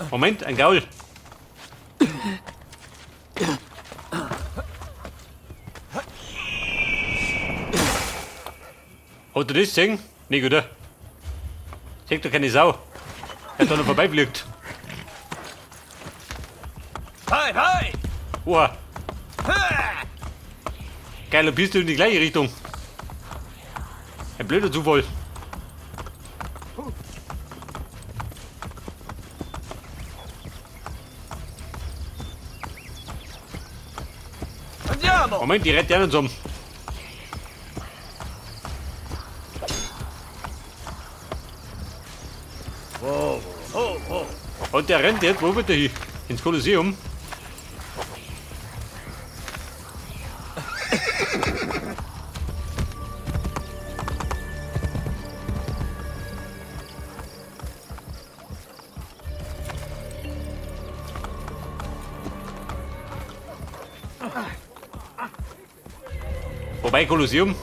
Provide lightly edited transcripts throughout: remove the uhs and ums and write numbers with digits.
Moment, ein Gaul. Hat er das gesehen? Nicht, oder? Sieht doch keine Sau. Der da noch vorbeifliegt. Hey, hey! Oha. Geil, bist du in die gleiche Richtung. Ein blöder Zufall. Andiamo! Moment, die rennt ja nicht um. Und der rennt jetzt, wo wird der hin? Ins Kolosseum? Wobei Kolosseum?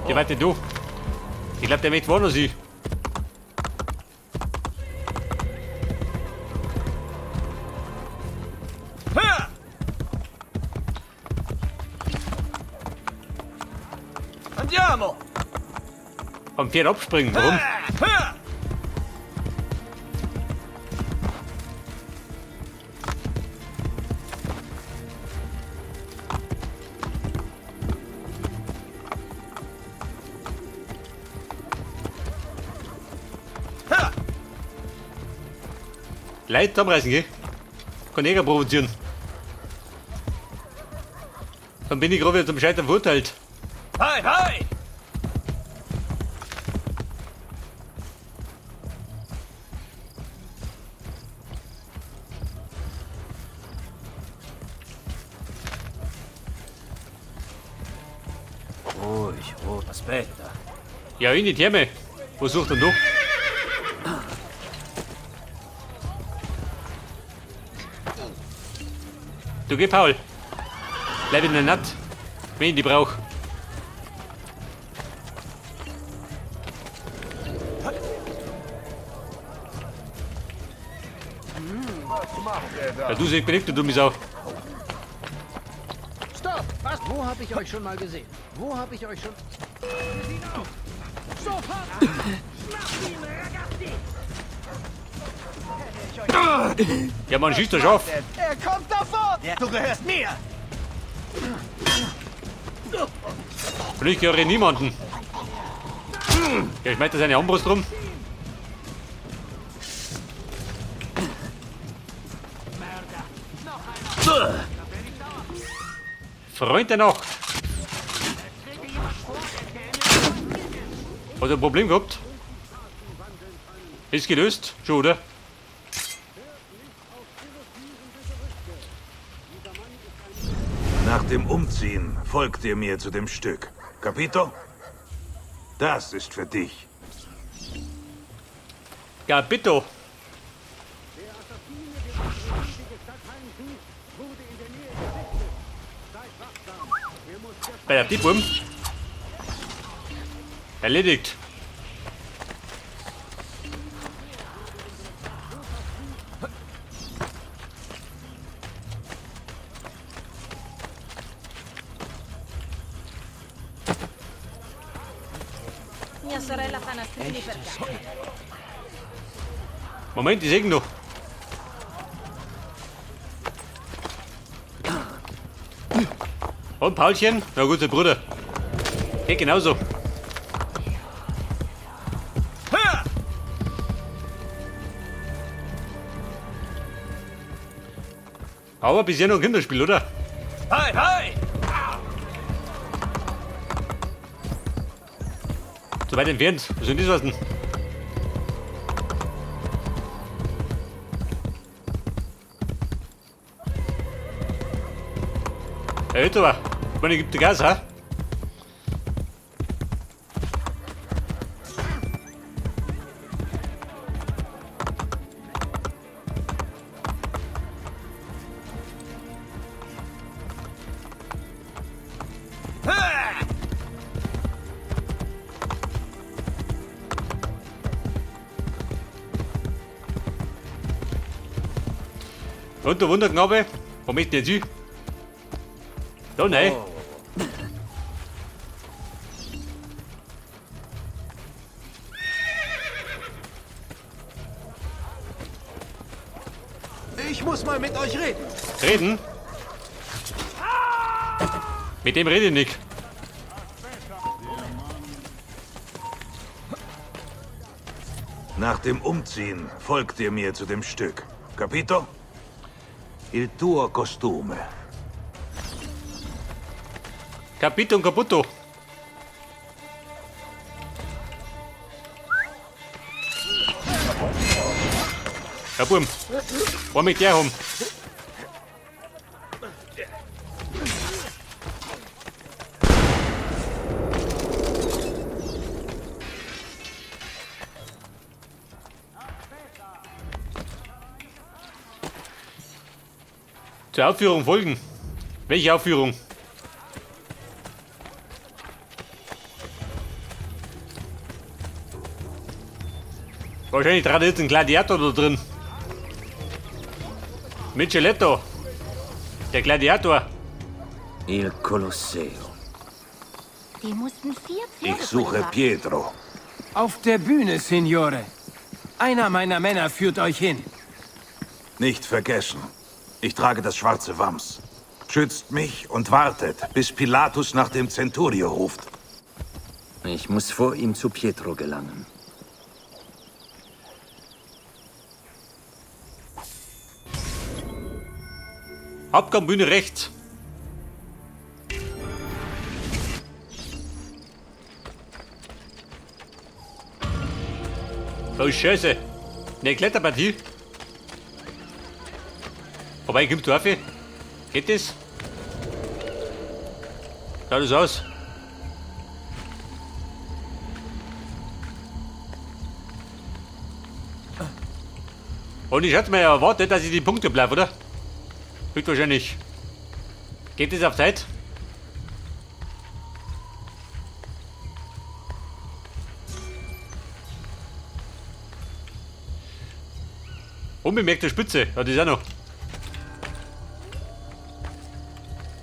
Der war denn du? Ich glaube, der möchte woanders hin. Andiamo! Am Pferd abspringen, warum? Leute zusammenreißen, gell? Kann Ärger provozieren. Dann bin ich gerade wieder zum Scheitern verurteilt. Hey, hey! Ruhig, ruhig. Aspetta. Ja, in die Therme. Wo sucht denn du? Du geh, Paul. Bleib in der Natt, wenn ich die brauch. Ja, du siehst nicht, du dumme Sau. Stopp! Was? Wo habe ich euch schon mal gesehen? Wo habe ich euch schon... Sofort! Schnappt ihn, ragazzi! Ja, man schießt doch scharf. Er kommt davon! Ja, du gehörst mir! Und ich gehöre niemanden. Ja, ich meinte seine Armbrust rum. Freund der Nacht. Hat er ein Problem gehabt? Ist gelöst, schon, oder? Nach dem Umziehen folgt ihr mir zu dem Stück. Capito? Das ist für dich. Capito. Bei der Tippum. Erledigt. Mia sorella fa nastrini per casa. Moment, ich seh ihn noch. Und Paulchen? Na gut, sein Bruder. Geht genauso. Aber bisher noch ein Kinderspiel, oder? Hey, hey! Zu weit entfernt. Was soll denn das heißen? Ja, jetzt aber. Ich meine, gibt Gas, ha? Und der Wunderknabe, wo möchte denn jetzt hin? Da, nein. Ich muss mal mit euch reden. Reden? Mit dem rede ich nicht. Nach dem Umziehen folgt ihr mir zu dem Stück. Capito? Il tuo costume. Capito und Caputo. Ja, Bum. Wo mit der haben. Zur Aufführung folgen. Welche Aufführung? Wahrscheinlich dran jetzt ein Gladiator da drin. Micheletto. Der Gladiator. Il Colosseo. Die mussten 4 Pferde Ich suche Pietro. Auf der Bühne, Signore. Einer meiner Männer führt euch hin. Nicht vergessen. Ich trage das schwarze Wams. Schützt mich und wartet, bis Pilatus nach dem Centurio ruft. Ich muss vor ihm zu Pietro gelangen. Hauptgang rechts. Oh Scheiße. Eine Kletterpartie. Wobei, kommst du auf? Geht das? Schaut das aus? Und ich hatte mir ja erwartet, dass ich die Punkte bleibe, oder? Höchstwahrscheinlich. Geht das auf Zeit? Unbemerkte Spitze, ja, das ist auch noch.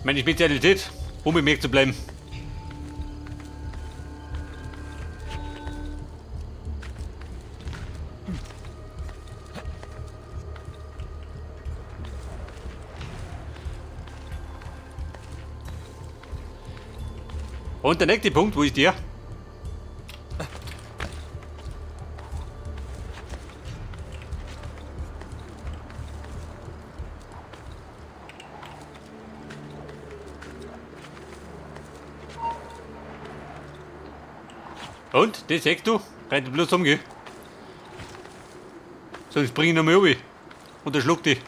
Meine Spezialität, unbemerkt zu bleiben. Und der nächste Punkt, wo ist der? Und, das siehst du, rennt bloß um, gell? Sonst spring ich noch mal runter und erschluck dich.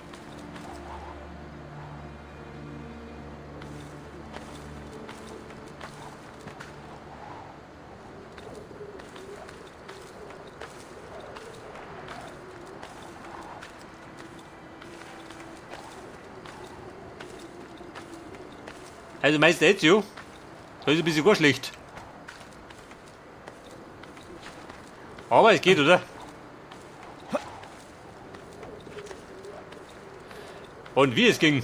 Also Meister Ezio, da ist ein bisschen gar schlecht. Aber es geht, oder? Und wie es ging.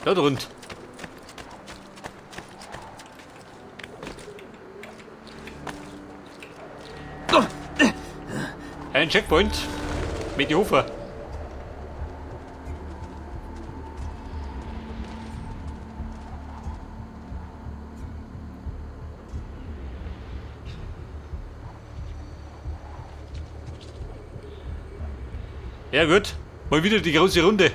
Da drunten. Ein Checkpoint mit die Hofer. Ja gut, mal wieder die große Runde.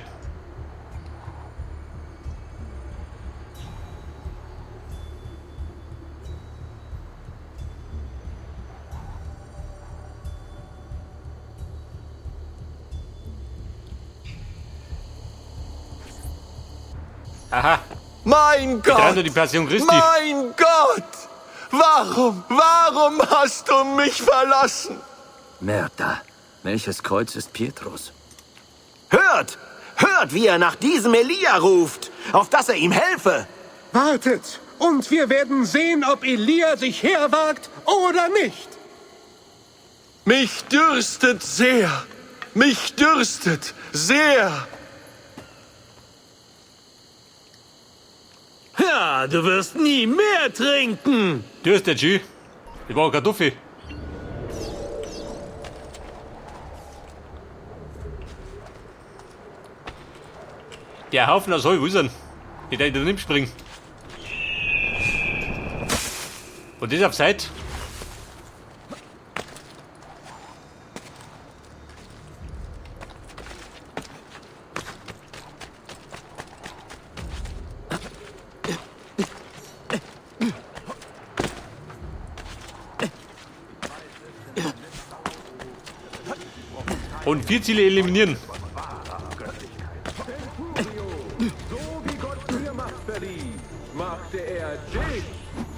Aha. Mein Gott! Die Passion Christi. Mein Gott! Warum, warum hast du mich verlassen? Merda, welches Kreuz ist Pietros? Hört! Hört, wie er nach diesem Elia ruft! auf dass er ihm helfe. Wartet, und wir werden sehen, ob Elia sich herwagt oder nicht. Mich dürstet sehr. Mich dürstet sehr. Ja, du wirst nie mehr trinken. Dürstet, schön. Ich war Kartoffel. Der Haufen aus Heu, wo ist er denn? Ich darf da nicht springen. Und das auf Seite. Und 4 Ziele eliminieren. So wie Gott mir Macht verlieh, machte er dich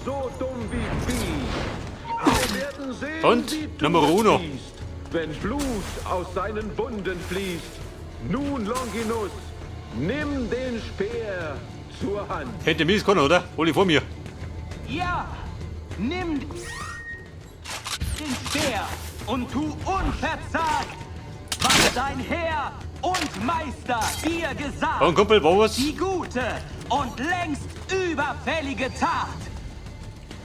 so dumm wie Vieh. Wir werden sehen, Und wie du Nummer uno. es siehst, wenn Blut aus seinen Wunden fließt. Nun, Longinus, nimm den Speer zur Hand. Hinter mir ist keiner, oder? Hol ich vor mir. Ja, nimm den Speer und tu unverzagt, was dein Herr und Meister dir gesagt. Und Kumpel, wo was? Die gute und längst überfällige Tat.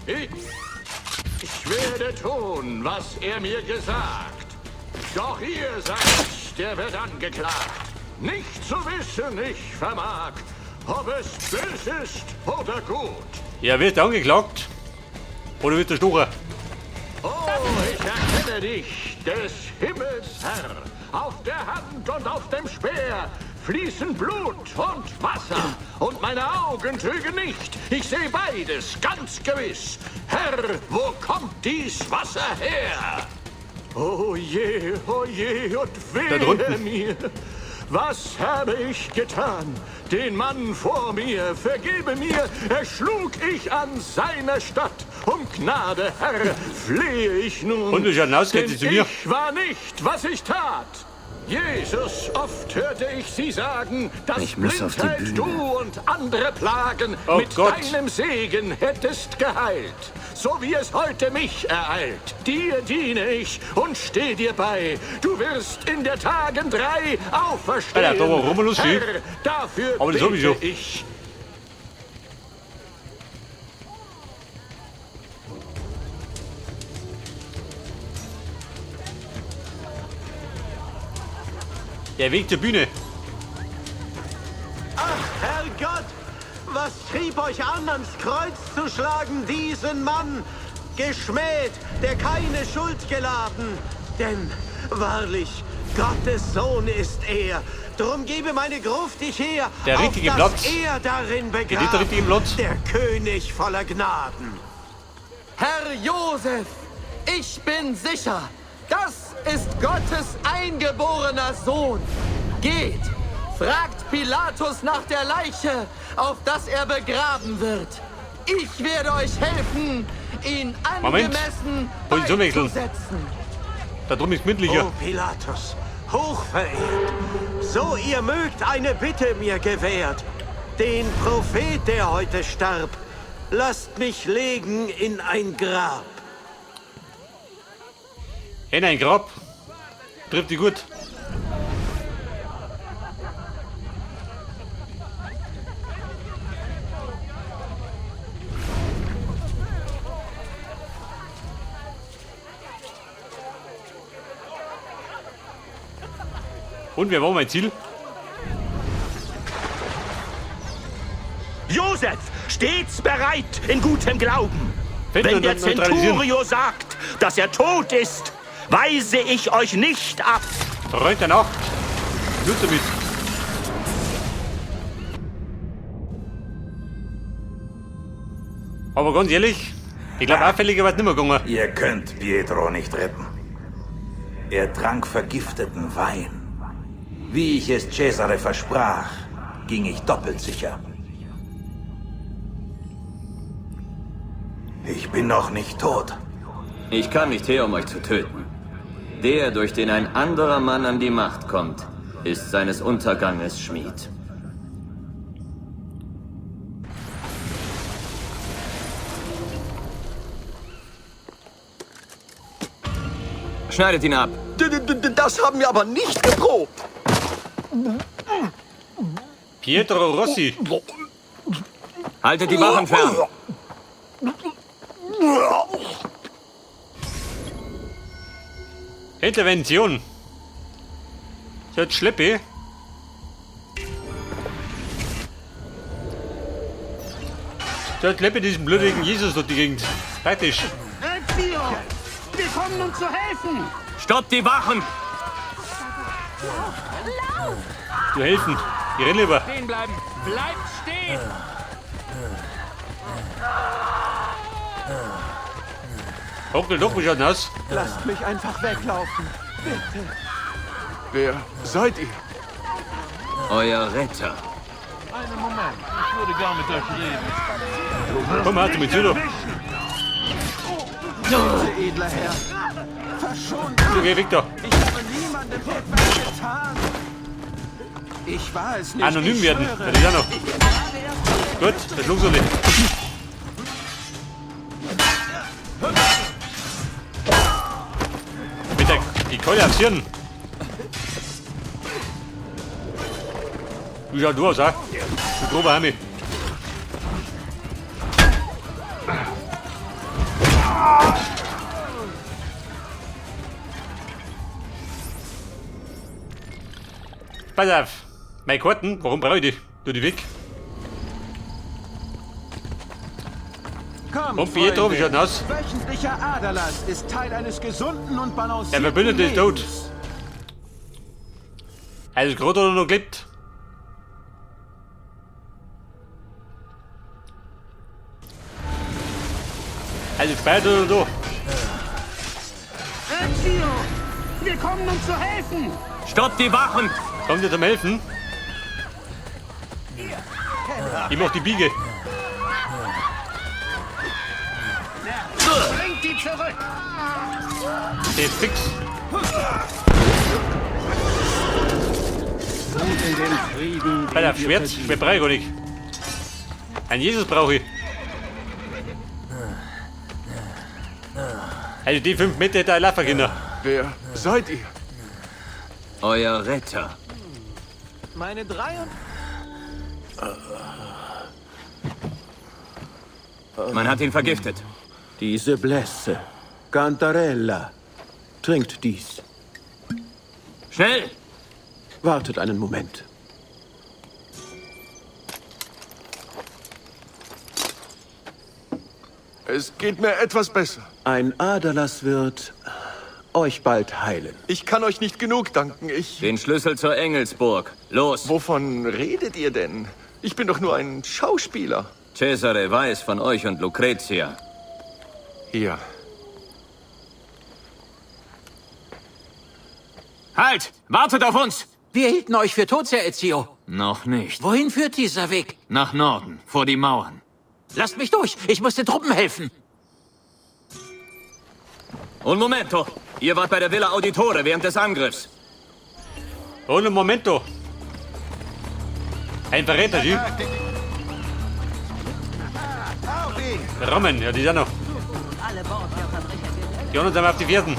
Ich werde tun, was er mir gesagt. Doch ihr seid, der wird angeklagt. Nicht zu wissen, ich vermag, ob es bös ist oder gut. Ja, wird angeklagt? Oder wird der Stocher? Oh, ich erkenne dich, des Himmels Herr. Auf der Hand und auf dem Speer fließen Blut und Wasser. Und meine Augen trügen nicht. Ich sehe beides ganz gewiss. Herr, wo kommt dies Wasser her? Oh je, und Da drunten. wehe mir. Was habe ich getan? Den Mann vor mir, vergebe mir, erschlug ich an seiner Statt. Um Gnade, Herr, flehe ich nun. Und wie schaut denn aus? Geht Denn sie zu mir? ich war nicht, was ich tat. Jesus, oft hörte ich sie sagen, dass Ich muss auf die Blindheit Bühne. du und andere Plagen Oh mit Gott. deinem Segen hättest geheilt. So wie es heute mich ereilt. Dir diene ich und steh dir bei. Du wirst in der Tagen 3 auferstehen. Alter, da war Romulus, Herr, schön. dafür Aber das hab ich bete schon. ich. Der Weg zur Bühne. Ach, Herrgott, was trieb euch an, ans Kreuz zu schlagen, diesen Mann? Geschmäht, der keine Schuld geladen. Denn wahrlich, Gottes Sohn ist er. Drum gebe meine Gruft ich her, Der auf richtige dass Platz. er darin Geht nicht der begraben, richtige Platz? der König voller Gnaden. Herr Josef, ich bin sicher, das ist Gottes eingeborener Sohn. Geht, fragt Pilatus nach der Leiche, auf dass er begraben wird. Ich werde euch helfen, ihn Moment. angemessen Position wechseln. beizusetzen. Da drum ist gemütlicher. O Pilatus, hochverehrt, so ihr mögt eine Bitte mir gewährt. Den Prophet, der heute starb, lasst mich legen in ein Grab. In ein Grab. Trifft die gut. Und wer war mein Ziel? Josef, stets bereit in gutem Glauben. Finden Wenn und der neutralisieren. Centurio sagt, dass er tot ist, weise ich euch nicht ab. Freund der Nacht. Blut damit. Aber ganz ehrlich, ich glaube, auffälliger war es nicht mehr gegangen. Ihr könnt Pietro nicht retten. Er trank vergifteten Wein. Wie ich es Cesare versprach, ging ich doppelt sicher. Ich bin noch nicht tot. Ich kam nicht her, um euch zu töten. Der, durch den ein anderer Mann an die Macht kommt, ist seines Unterganges Schmied. Schneidet ihn ab. Das haben wir aber nicht geprobt. Pietro Rossi. Haltet die Wachen fern. Intervention. So, jetzt schleppe. So, jetzt schleppe diesen blödigen Jesus durch die Gegend. Praktisch. Ezio! Wir kommen, um zu helfen! Stoppt die Wachen! Lauf! Zu helfen. Ich renn lieber. Stehen bleiben! Bleibt stehen! Onkel, doch, wie schaut denn aus? Lasst mich einfach weglaufen. Bitte. Wer seid ihr? Euer Retter. Einen Moment, ich würde gern mit euch reden. Komm, halt mit Südo. Bitte, edler Herr. Verschont Du, geh weg da. Ich habe niemandem etwas getan. Ich war es nicht. Anonym ich werden. schwöre. Ja, das ist auch noch. Gut, das schlug so nicht. Mit der die Keule aufs Hirn. Wie schaut du aus, ha? Du grober Hami. Pass auf. Meine Karten, warum brauche ich die? Tu die weg. Kommt, Und Pietro, wie Freunde. schaut denn aus? Wöchentlicher Aderlass ist Teil eines gesunden und Der balancierten Verbündete ist tot. Lebens. Also gerade hat er noch gelebt. Also speichert er noch da. Ezio! Wir kommen, um zu helfen! Stoppt die Wachen! Kommt ihr zum Helfen? Ich mach die Biege. Bringt die zurück! Der ist fix. In den Frieden, Pass auf, den wir Schwert, verdienen. Schwert brauche ich gar nicht. Ein Jesus brauche ich. Also die 5 Meter hätte er laufen können. Wer seid ihr? Euer Retter. Meine drei und Man hat ihn vergiftet. Diese Blässe. Cantarella. Trinkt dies. Schnell! Wartet einen Moment. Es geht mir etwas besser. Ein Aderlass wird euch bald heilen. Ich kann euch nicht genug danken. Ich. Den Schlüssel zur Engelsburg. Los! Wovon redet ihr denn? Ich bin doch nur ein Schauspieler. Cesare weiß von euch und Lucrezia. Hier. Halt! Wartet auf uns! Wir hielten euch für tot, Herr Ezio. Noch nicht. Wohin führt dieser Weg? Nach Norden, vor die Mauern. Lasst mich durch. Ich muss den Truppen helfen. Un momento! Ihr wart bei der Villa Auditore während des Angriffs. Un momento. Ein Verräter, die. Rammen, ja, die sind noch. Die anderen sind auf die Fersen.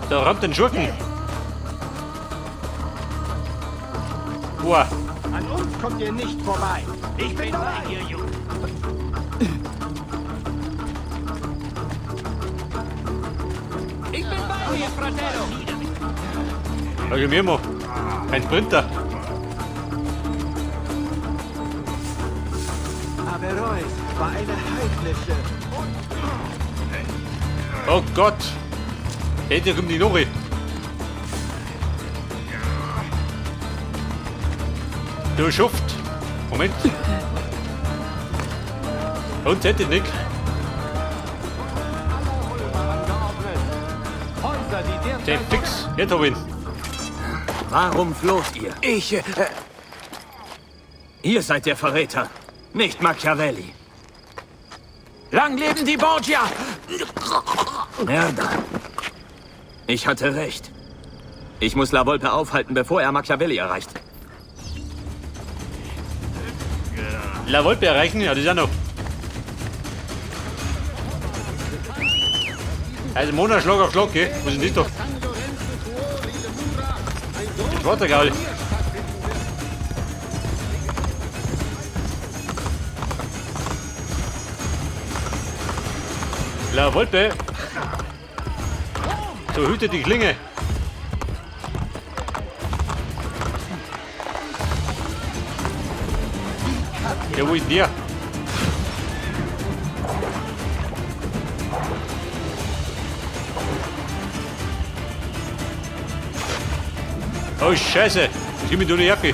Da rammt den Schurken. Boah. An uns kommt ihr nicht vorbei. Ich bin dabei. Ich bin bei dir, Fratello! Schau mir mal. Ein Sprinter. Averroes war eine heidnische. Oh Gott. Hinter kommt die Lore. Du Schuft. Moment. Und hätte ich nicht. Der fix. Jetzt hab ich ihn. Warum floht ihr? Ich. Ihr seid der Verräter, nicht Machiavelli. Lang leben die Borgia! Merda. Ich hatte recht. Ich muss La Volpe aufhalten, bevor er Machiavelli erreicht. La Volpe erreichen? Ja, das ist auch noch. Also Mona Schlag auf Schlag, gell? Was ist denn das da? Schwarzer Gaul. La Volpe. So hüte die Klinge. Ja, wo ist der? Oh Scheiße, das gibt mir nur die Jacke.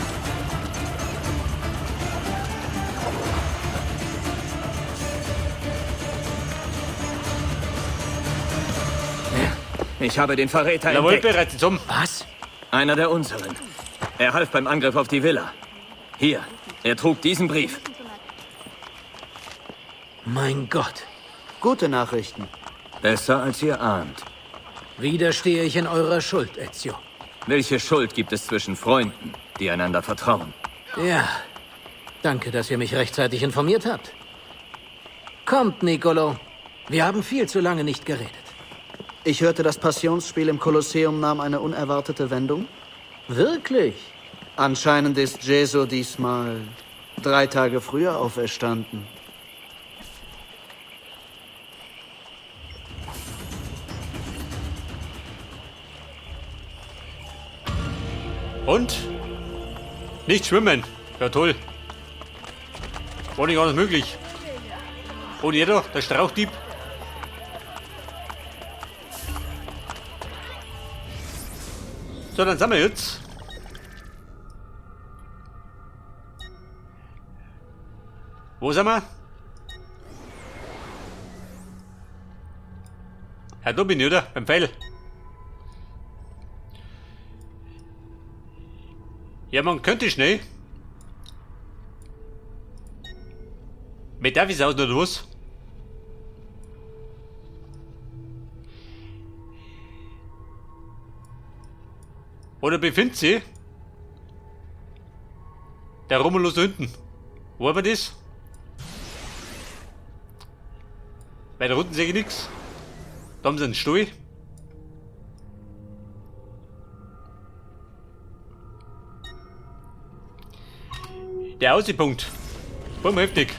Ich habe den Verräter La entdeckt. Volpe reißt um. Was? Einer der unseren. Er half beim Angriff auf die Villa. Hier, er trug diesen Brief. Mein Gott. Gute Nachrichten. Besser als ihr ahnt. Wieder stehe ich in eurer Schuld, Ezio. Welche Schuld gibt es zwischen Freunden, die einander vertrauen? Ja. Danke, dass ihr mich rechtzeitig informiert habt. Kommt, Nicolo. Wir haben viel zu lange nicht geredet. Ich hörte, das Passionsspiel im Kolosseum nahm eine unerwartete Wendung. Wirklich? Anscheinend ist Jesu diesmal 3 Tage früher auferstanden. Und? Nicht schwimmen. Ja, toll. War nicht anders möglich. Und ihr da, der Strauchdieb. So, dann sind wir jetzt. Wo sind wir? Ja, da bin ich, oder? Beim Pfeil. Ja, man könnte schnell. Mit darf ich's aus oder was? Oder befindet sich der Romulus da hinten? Wo haben wir das? Bei der unten sehe ich nichts. Da haben sie einen Stuhl. Der Aussichtspunkt. Voll heftig.